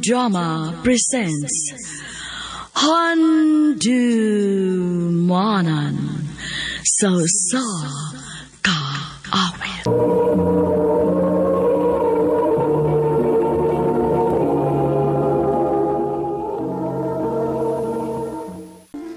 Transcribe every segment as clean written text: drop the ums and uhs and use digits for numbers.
Drama presents Handumanan sa Usa Ka Awit.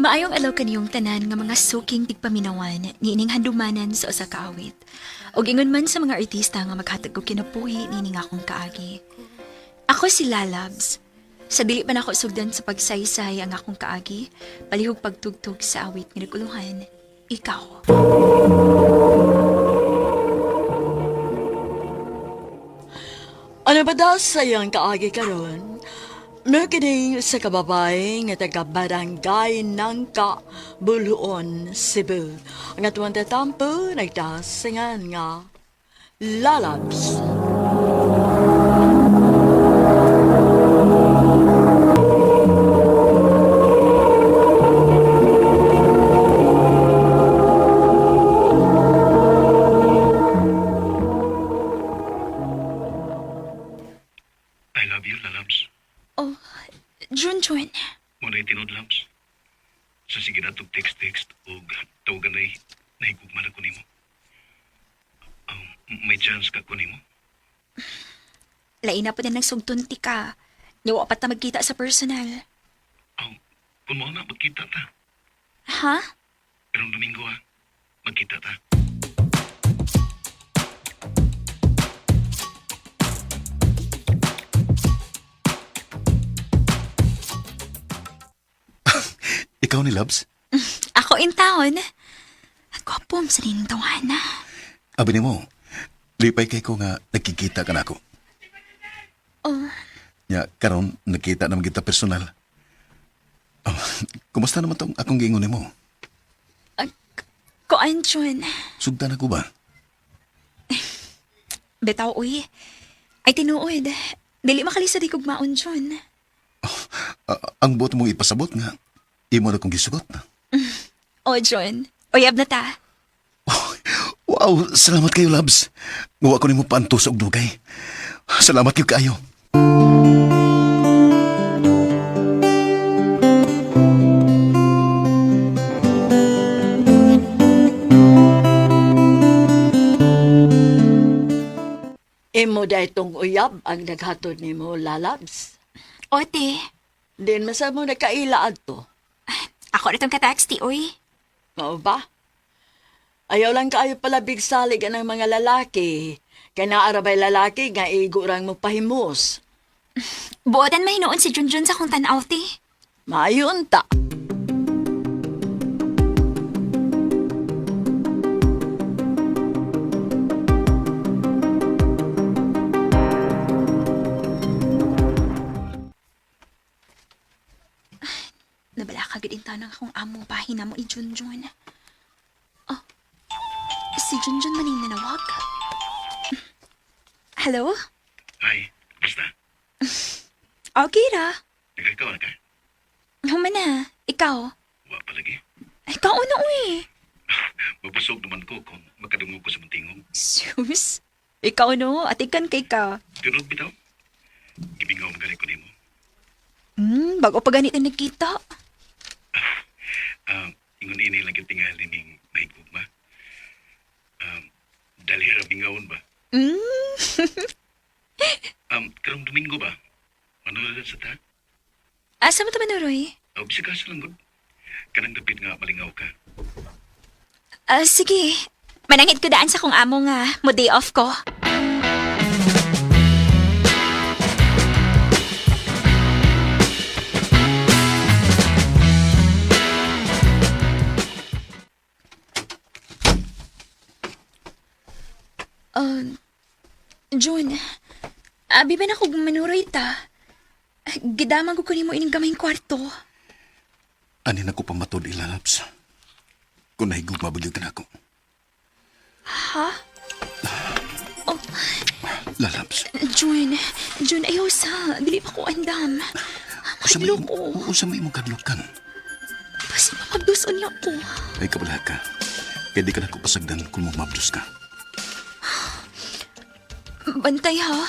Maayong alaw kaniyong tanan nga mga suking tigpaminawan niining handumanan sa usa ka awit. Og ingon man sa mga artista nga maghatag og kinabuhi niining akong kaagi. Ako si Lalabs. Sa dili pa nako sugdan sa pagsaysay ang akong kaagi, palihog pagtugtog sa awit nga naguluhan, ikaw. Ano ba daw sa iyang kaagi karon? Merkining sa kababay nga taga barangay Nangka, Buluon, Cebu. Ang atuang tatampo nagdasingan nga Lalabs. I love you, Lalabs. Oh, Junjun. Muna tinud, Labs. Sa sige na text-text o tawagan ay nahigugma na ko nimo. May chance ka ko nimo. Lain na po na nagsugtun ti ka. Niwa pa ta magkita sa personal. Oh, kung mo na, magkita ta. Ha? Karong Domingo ha, magkita ta. Ikaw ni Labs? Ako in town. Gwapo sa nining tawana. Abi nimo, lipay kay ko nga nagkikita ka nako. Oh, Ya, karon nagkita naman kita personal. Oh, kumusta naman tong akong giingon nimo? Koan, Jun. Sugdan ako ba? Bitaw, uy. Ay, tinuod. Dili makalisa di kog maon, Jun. Ah, ang buot mong ipasabot nga, imo na kong gisugot. O, Jun. Uyab na ta. Wow, salamat kayo, Labs. Nguwa ko nimo paantos og dugay. Salamat kayo kaayo. Imo da itong uyab ang naghatod nimo Lalabs. Ote, Din masa mo nakaila adto. ako na tong katax ti, uy. Mao ba? Ayaw lang kaayo pala bigsalig ang mga lalaki. Kay naarabay lalaki nga igurang mo pahimos. Buotan mahinoon si Junjun sa akong tanaw, ti. Maayon ta. Nabala ka gid intaw ng akong amo bahin na mo ni Junjun. Oh, si Junjun maning nanawag. Hello? Hi, basta. Okay ra. Nagkakawa ka? Human na. Ikaw. Wa palagi. Ay, ikaw una, uy. Mabusog naman ko kung makadungog ko sa muntingog. Sus. Ikaw no, atikan kay ka. Tinud bitaw. Gibingaw magaling ko nimo. Bago pa ganito nagkita. Ingon ini lang yung tingali ning nahigugma. Dali ra bingawon ba? Karong Domingo ba? Manood sa ta? Asa mo taman, Roy? Aw, bisag asa lang gud. Kanang dapit nga malingaw ka. Ah, sige. Manangit ko daan sa kong amo nga mo day off ko. June, abi ba na kog manuroy ta? Gidaman ko kunin mo ining gamayng kwarto. Ani na ko pamatud ila, Labs. Kung nahigugma ba gyud ka nako. Ha? Oh, Lalabs. June, June, ayaw sa. Dili pa ko andam. Usa may Mahadlok ko. usa may imong kadlukan. Basta mamabduson niya ko. Ay kabala ka. Kaya di ka na ko pasagdan kung mamabdos ka. Bantay ha.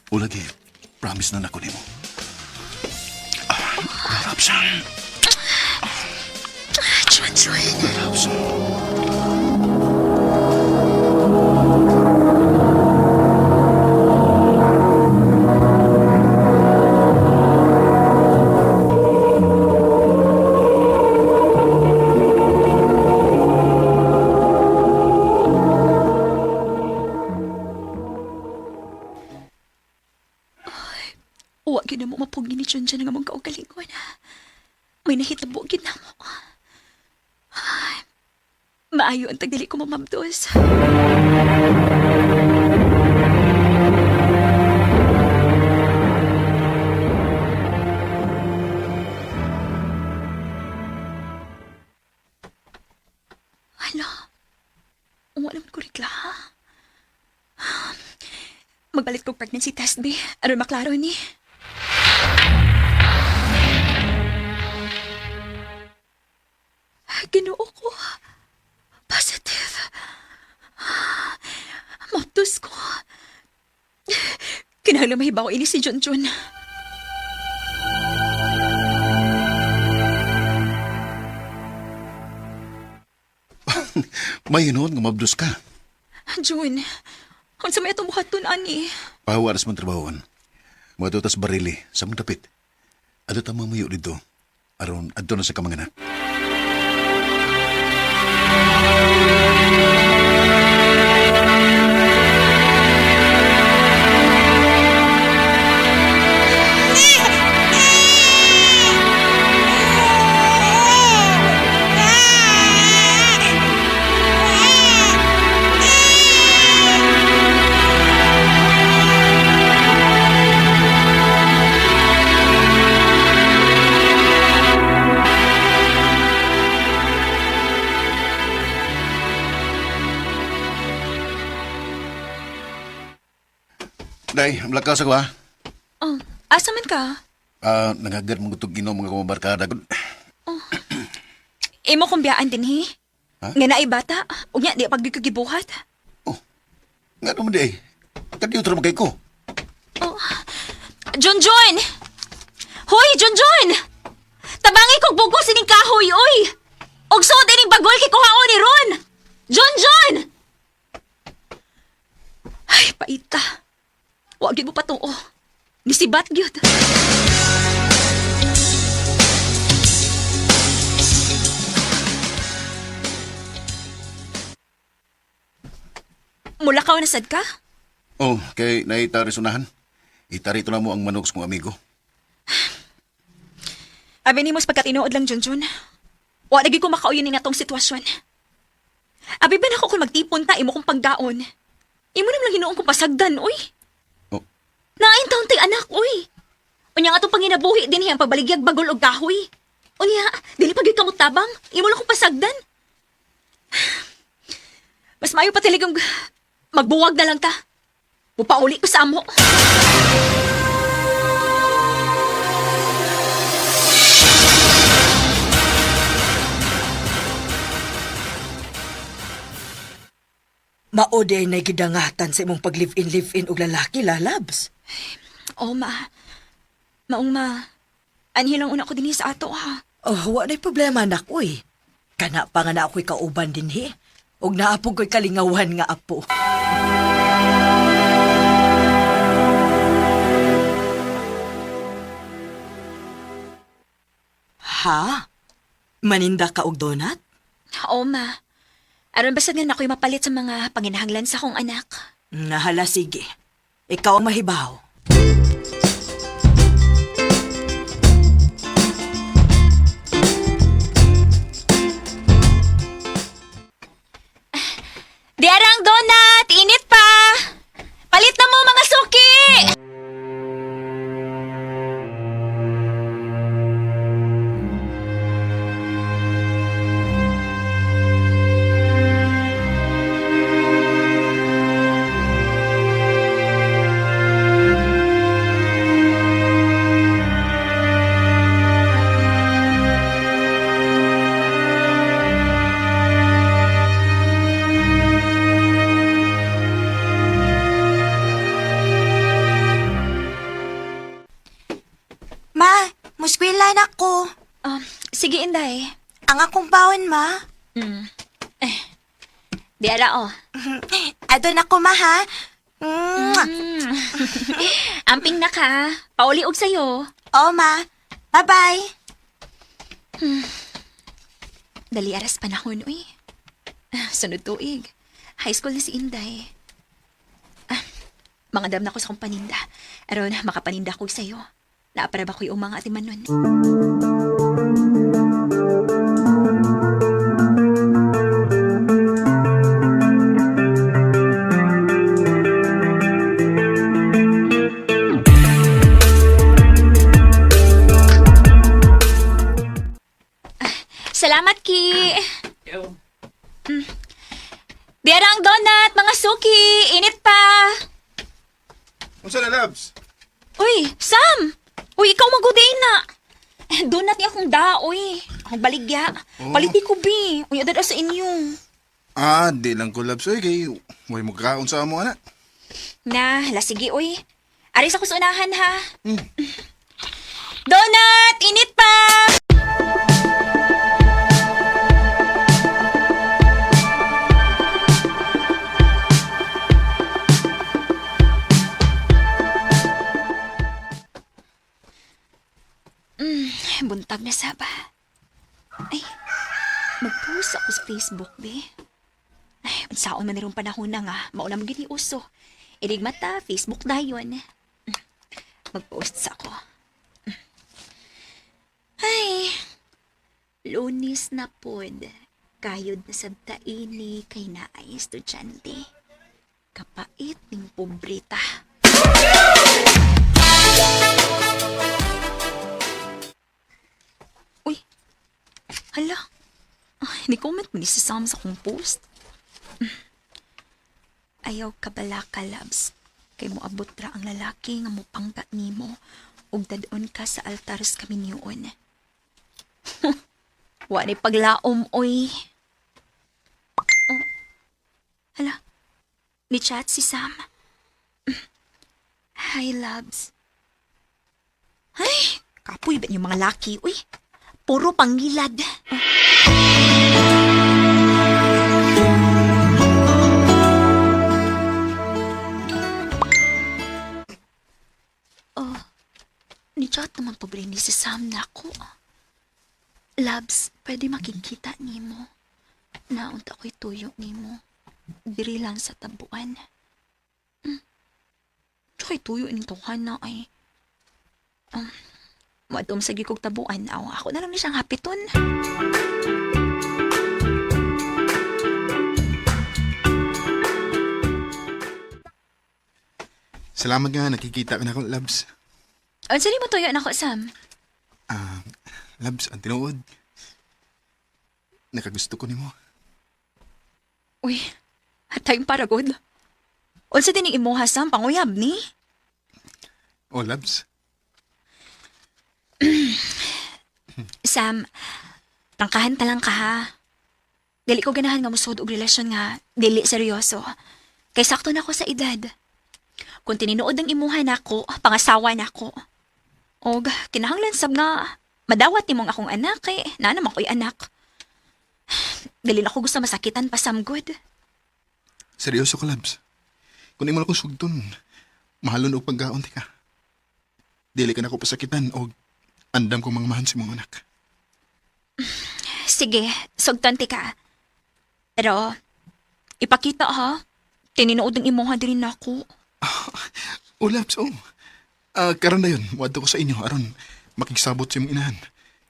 O lagi, promise na nako nimo. Loves. John, John. Loves. Uwa gid na mo mapugi ni John John nga mong kaugalingon. May nahitabo gid na mo. Ay, maayo ang tagdili ko mamabdos. Hala, uwa naman ko regla. Magbalik kog pregnancy test, be. Aron maklaro ni. Ginoo ko. Positive. Maptos ko. Kinahanglan mahibaw ini si John John. May hinuon nga mabdos ka. Jun, unsa may atong buhaton ani? Pahawa aras mong trabahoan. Mga tas barili sa mong dapit. Adto ta mamuyo dito. Aron adto na sa kamanganak. Day, ang lakas ako ha. Oh, asa man ka? Ah, nangagad mong gutog inom mga kumabarkada. Imo kong biyaan din hi. Ha? Nga naay bata, unya di pag ka gibuhat. Oh, nga naman di ay. Kadiyo tra kay ko. Oh. John John! Hoy, John John! Tabangi kog bugos ining kahoy, oy! Og suod ining bagol kay kuhaon ni Ron! John John! Ay, paita. Wa gyud mo patuo. Nisibat gyud. Mulakaw na sad ka? Oh, kay naitari sunahan. Itari to na mo ang manok sa kong amigo. Abi nimo sa pagkatinuod lang, Junjun. Wa lagi ko makauyon ni natong sitwasyon. Abi ba nako kung magtipon ta imo kong paggaon? Imo naman lang hinuon kong pasagdan, uy. Oh, Naain taon tay anak, uy. Unya nga atong panginabuhi din ang pagbaligyag bagol og kahoy. Unya, dili pa gyud kamo tabang. Imo lang kong pasagdan. Mas maayo pa talagang magbuwag na lang ta. Mupauli ko sa amo. Mao di ay nagidangatan sa imong pag-live-in live-in og lalaki lalabs. Oh, ma. Maong ma. Anhi lang una ko dinhi sa ato, ha. Oh, wa na'y problema anak uy. Kana pa nga na ako'y kauban dinhi. Og naapog ko'y kalingawan nga apo. Ha? Maninda ka og donut? Oo, ma. Aron basta nga na ako'y mapalit sa mga panginahanglan sa akong anak. Nahala, sige. Ikaw ang mahibaw. Diarang donut! Init pa! Palit na mo mga suki! Eskwela na ko. Sige, Inday. Ang akong bawon, ma. Di ara, oh. Adon ako, ma, ha? Mwah. Amping na ka. Pauli og sayo. Oo, ma. Bye-bye. Dali aras panahon, uy. Ah, sunod tuig. High school na si Inday. Ah, mga dam na ko sa kong paninda. Aron, makapaninda ko sa'yo. Naapara ba ko'y umang ati manon? Ah, salamat, Ki! Yo. Diara ang donut, mga suki! Init pa! Unsa na, Labs? Uy, Sam! Uy, ikaw maguday na! Donut ni akong da, uy. Akong baligya. Oh. Paliti ko, bi. Uy, adada sa inyo. Ah, di lang ko, Labs. Uy, kay way mo kaon sa amo, ana. Na, lasigi, uy. Aris ako sa unahan, ha? Donut! Init pa! Buntag na saba. Ay, mag-post ako sa Facebook, be. Ay, unsaon man nirong panahon na nga, mauna mo gini uso. Ilig mata, Facebook dayon. Mag-post sa ako. Ay, lunis na pod. Kayod na sabta ini kay naay estudyante. Kapait ning pobreta. Uy, hala. Ay, ni-comment mo ni si Sam sa akong post. Ayaw ka bala ka, loves. Kay moabot ra ang lalaki nga mupangga nimo ug dadon ka sa altar sa kaminyoon. Wa ni paglaom, oy. Oh. Hala, ni chat si Sam. Hi, loves. Ay, kapoy ba yung mga laki, uy? Puro pangilad. Ni-chat naman pobre ni si Sam na ako. Labs, pwede makikita nimo. Naunta ko'y tuyo nimo. Diri lang sa tabuan. Tsaka'y tuyo ining tuhan na ay. Madum sa gikog tabuan. Aw, ako na lang ni siyang hapiton. Salamat nga, nakikita ka na ako, Labs. Unsa ni mo tuyo nako, Sam? Ah, Labs, ang tinuod. Nakagusto ko nimo. Uy, hatay paragod. Unsa din imo ha, Sam? Panguyab ni? Oh, Labs. Sam, tangkahan ta lang ka ha. Dili ko ganahan nga musod og relasyon nga dili seryoso. Kay sakto na ko sa edad. Kung tinuod ang imuha nako, pangasawa nako. Og kinahanglan sab nga madawat nimong akong anak eh. Naa naman ko'y anak. Dili na ko gusto masakitan pa Sam good. Seryoso ka, Labs. Kung imo na akong sugton, mahalon og pagkaon ti ka. Dili ka na ko pasakitan og andam kong mangmahan sa imong anak. Sige, sugton ti ka. Pero ipakita ha. Tininood ang imuha diri nako. Oh, Labs, oh. Ah, karon na yun, muadto ko sa inyo aron makigsabot sa imong inahan.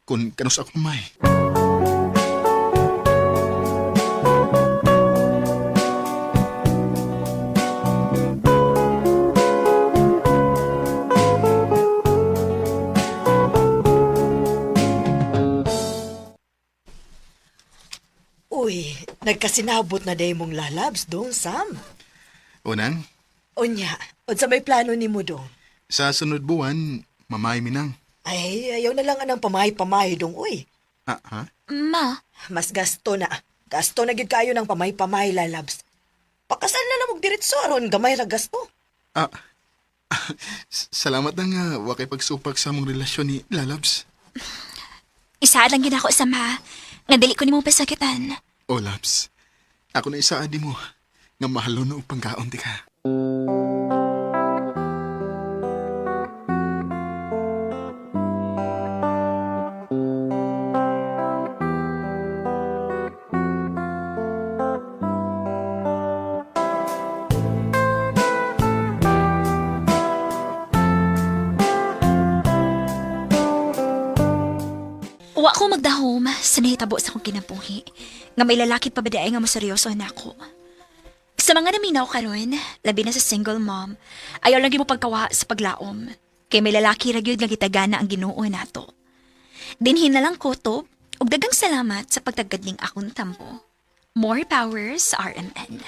Kung kanus ako mamay. Uy, nagkasinabot na day mong lalabs dong, Sam. Unang, Unya, unsa may plano nimo dong? sa sunod buwan, mamay minang. Ay, ayaw na lang anang pamay-pamay dong, uy. Ah, ha? Ma, Mas gasto na. Gasto na gid kayo ng pamay-pamay, lalabs. Pakasal na lang og diretso aron gamay ra gasto. Ah, salamat na nga, wa kay pagsupak sa among relasyon ni Lalabs. Isaad lang gid ako sa ma. Nga dili ko nimo pasakitan. Oh, Labs. Ako na isaad mo nga mahalon og pangkaon ti ka. Wa ko magdahom sa nahitabo sa akong kinabuhi. Nga may lalaki pa ba di ay nga maseryoso na ako. Sa mga naminaw karon, labi na sa single mom, ayaw lang mo pagkawa sa paglaom. Kay may lalaki ra gyud nga gitagana ang Ginoo nato. Dinhin na lang ko to, ug dagang salamat sa pagtagad ning akong tampo. More powers, RMN.